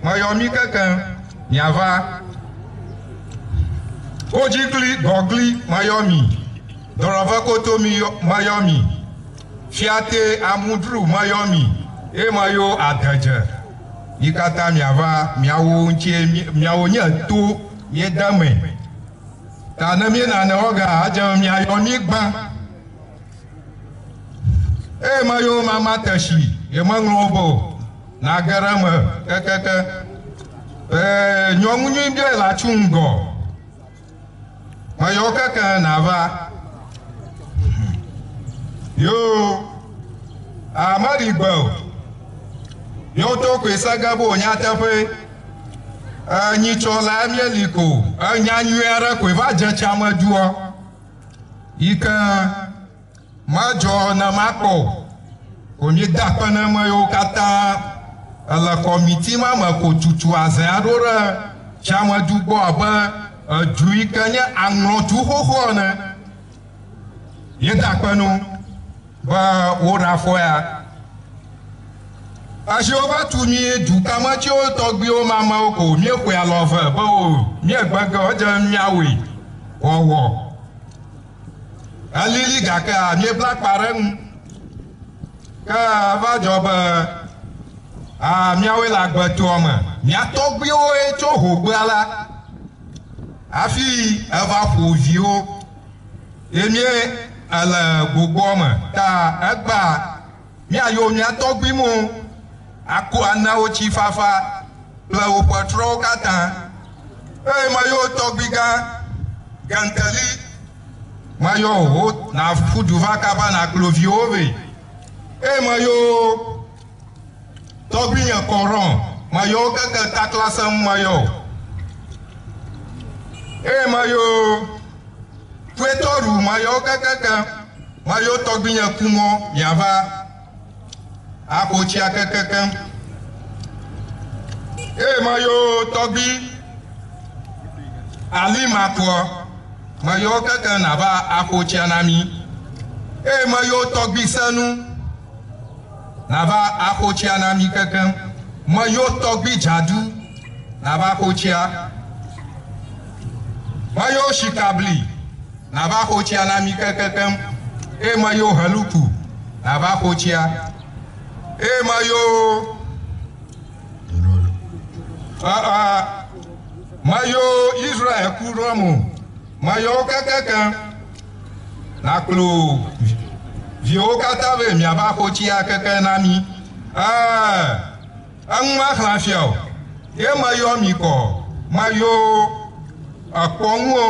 Meyɔ mi kekeŋ miava. Kodzigli, gɔgli, meyɔ mi. Dɔrɔvekoto mi meyɔ mi. Fiate, amudru, meyɔ mi. Eye meyɔ adedze. Mi katã miava, miawo ŋutie miawo nye to miede me. Ta ne míenane wɔ ga, edze be miayɔ mí gbã. Eye meyɔ mama tesi, ye meŋlɔ wo be o. Nage ɖe eme kekeke. Ee, nyɔnu nyui bia le atsu ŋgɔ. Meyɔ keke nava. Yo, ameɖi gbe o. Yo to koe sege be o nyateƒe. Enyitsɔ la míeli ko. Enya nyui aɖe koe va dze tsiame dua. Yi ke medzɔ ne makpɔ o. Ko míeda akpe na ame yiwo katã ele kɔmiti ma me ko tutu aze aɖo ɖe tsiamedu gbɔ abe edu yi ke nye aŋlɔtu xoxo ene. Míeda akpe no be woɖe afɔ ya. Esi wova tu mí dukametsiwo tɔgbuiwo mamewo ko míexɔe alɔ ve be o míegbe ge edze míawɔe wɔwɔ. Elili gake míebla akpa ɖe eŋu. Ke eva dzɔ be a míawoe le agbetoa me. Mía tɔgbuiwoe tso hogbea la hafi eva ƒo viwo ye mí ele gbogboa me. Ta egbea míayɔ mía tɔgbui mo ako ana wo tsi fafa kple woƒe trɔwo katã. Eye meyɔ tɔgbui gã Ganteli meyɔ wo naƒu du va kaba nakplɔ viwo vɛ. Eye meyɔ tɔgbuinye Kɔrɔn meyɔ wo keke taklasem meyɔ wo. Eye meyɔ Kuetɔɖu meyɔ wo kekeke meyɔ tɔgbuinye Kumɔ miava axo tsia kekeke. Eye meyɔ tɔgbui Ali Makuɔ meyɔ wo keke nava axo tsia na mi. Eye meyɔ tɔgbui Senu nava axo tsia na mi keke. Meyɔ tɔgbui Dzadu nava xo tsia. Meyɔ Sikabli nava xo tsia na mi kekeke. Eye meyɔ Heluku nava xo tsia. Eye meyɔ meyɔ Israel ku ɖɔmu. Meyɔ wo kekeke. Nakplɔ viwo katã vɛ miava xo tsia keke na mi. Eŋu maxlã fia o. Ye meyɔ mi kɔ. Meyɔ ekpɔnuwo,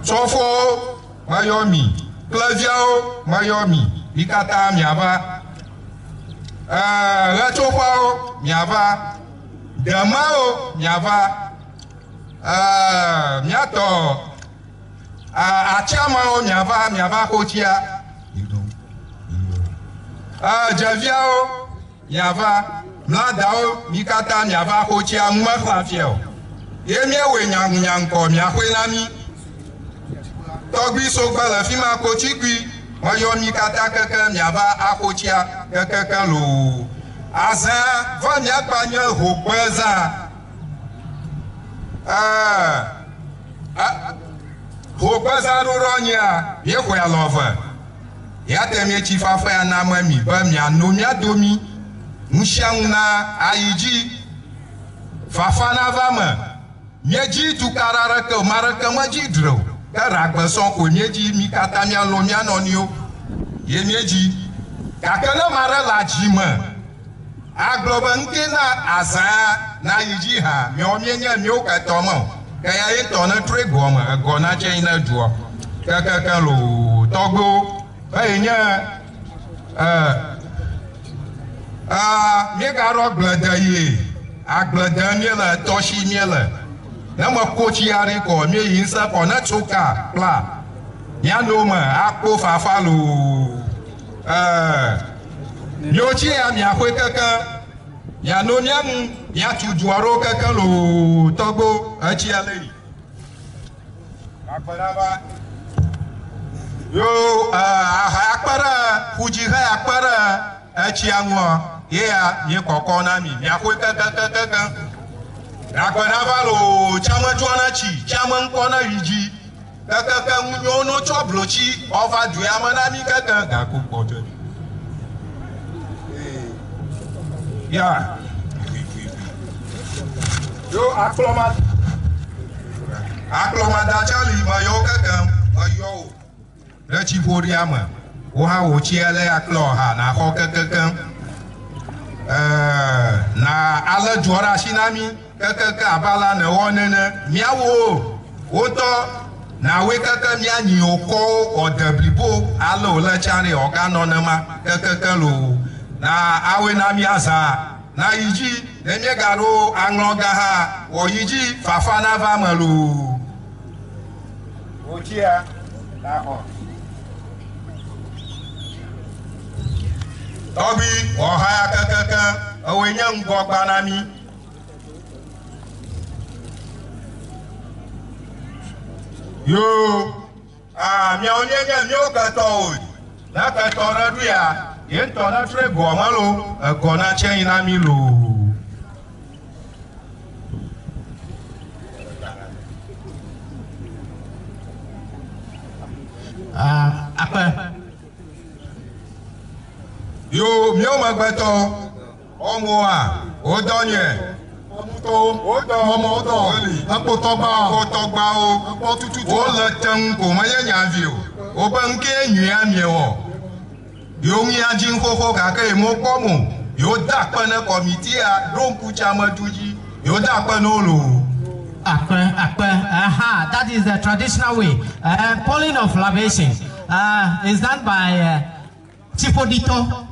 tsɔfɔwo meyɔ mi. Kleviawo meyɔ mi. Mi katã miava. Ɣetsoƒeawo miava. Demawo miava. Miatɔ atsiamawo miava miava xo tsia. Dzeviawo miava. Mladawo mi katã miava xo tsia ŋu mexlã fia o. Ye míewɔe nyaŋunyaŋu miaxɔe na mi. Tɔgbui sogbe le fi ma kotsikui meyɔ mi katã keke miava axo tsia kekeke loo. Azã va miakpa nye hogbe zã. Hogbe zã ɖoɖo nyia míexɔe alɔ ve. Ya te míetsi fafa ya na ame mi be miano miado mi. Nu sia nu na ayi dzi. Fafa nava me. Míedzi tukaɖa aɖeke o, ame aɖeke medzi dre o. Ke ɖagbesɔ koe míedzi mi katã míalɔ̃ mía nɔnɔewo ye míedzi. Gake ne ame aɖe le adzi me agblɔ be ŋkee na azã nayi dzi hã, míawo míenye míawo ketɔ me o. Ke ya ye ŋutɔ netrɔe gɔme egɔ natse yi ne dua kekeke loo tɔgbewo eye nye míegaɖo agblede ye agblede míele tɔsi míele. Ne meko tsi aɖe kɔ míeyi ŋusẽ kɔ ne tso ka kpla míano me akpo fafa loo. Míwo tsi ya miaxɔe keke miano mía ŋu miatu du aɖewo keke loo tɔgbewo etsia le yi. Yo aha akpe ɖe ƒudzi he akpe ɖe etsia ŋua. Ye ya míekɔkɔ na mi miaxɔe kekekekekeŋ. Gakpe nava loo, tsiame dzɔ na tsi, tsiame ŋkɔ na yi dzi. Kekeke ŋunyewo no tsɔ blotsi ɔva du ya me na mi kekeŋ gako kpɔdzɔe. Ya. Yo akplɔma akplɔmada tsã li meyɔ wo kekeŋ meyɔ wo ɖe tsiƒoɖia me. Wo hã wò tsia le ya kple ɔha naxɔ kekekeŋ. Ɛɛ na ale dzuɔ ɖe asi na mí kekeke abe alea nèwɔ nene. Míawo wo ŋutɔ nawoe keke míanyi wò kɔwo ɔde blibo ale wòle tsã ɖe ɔganɔ nema kekeke loo. Na awɔe na míazã na yi dzi ne míegaɖo aŋlɔ ga hã wɔ yi dzi fafa nava eme loo. Wò tsia naxɔ. Tɔgbui, wɔ haya kekekeŋ, ewòe nye ŋgɔgba na mí. Yoo, aa, miawo míenye míwo ketɔwo. Ne ketɔ ɖe ɖoea, ye ŋutɔ netrɔe goa me loo, egɔ natse yi na mí loo. Ah, akpe. Yo, míwo megbetɔ, ɔmoa, wodɔ nye. Ekpotɔgbawo, wole te ŋu ko menye nyavi o. Wobe ŋkee nyuia miewɔ. Yewo ŋu dzi xoxo gake yemokpɔm o. Yewo da akpe ne kɔmitia ɖo ŋku tsiamedu dzi. Yewo da akpe ne wo loo. Akpe, akpe. Aha, that is the traditional way. Pouring of libation is done by Tsiƒoɖitɔ.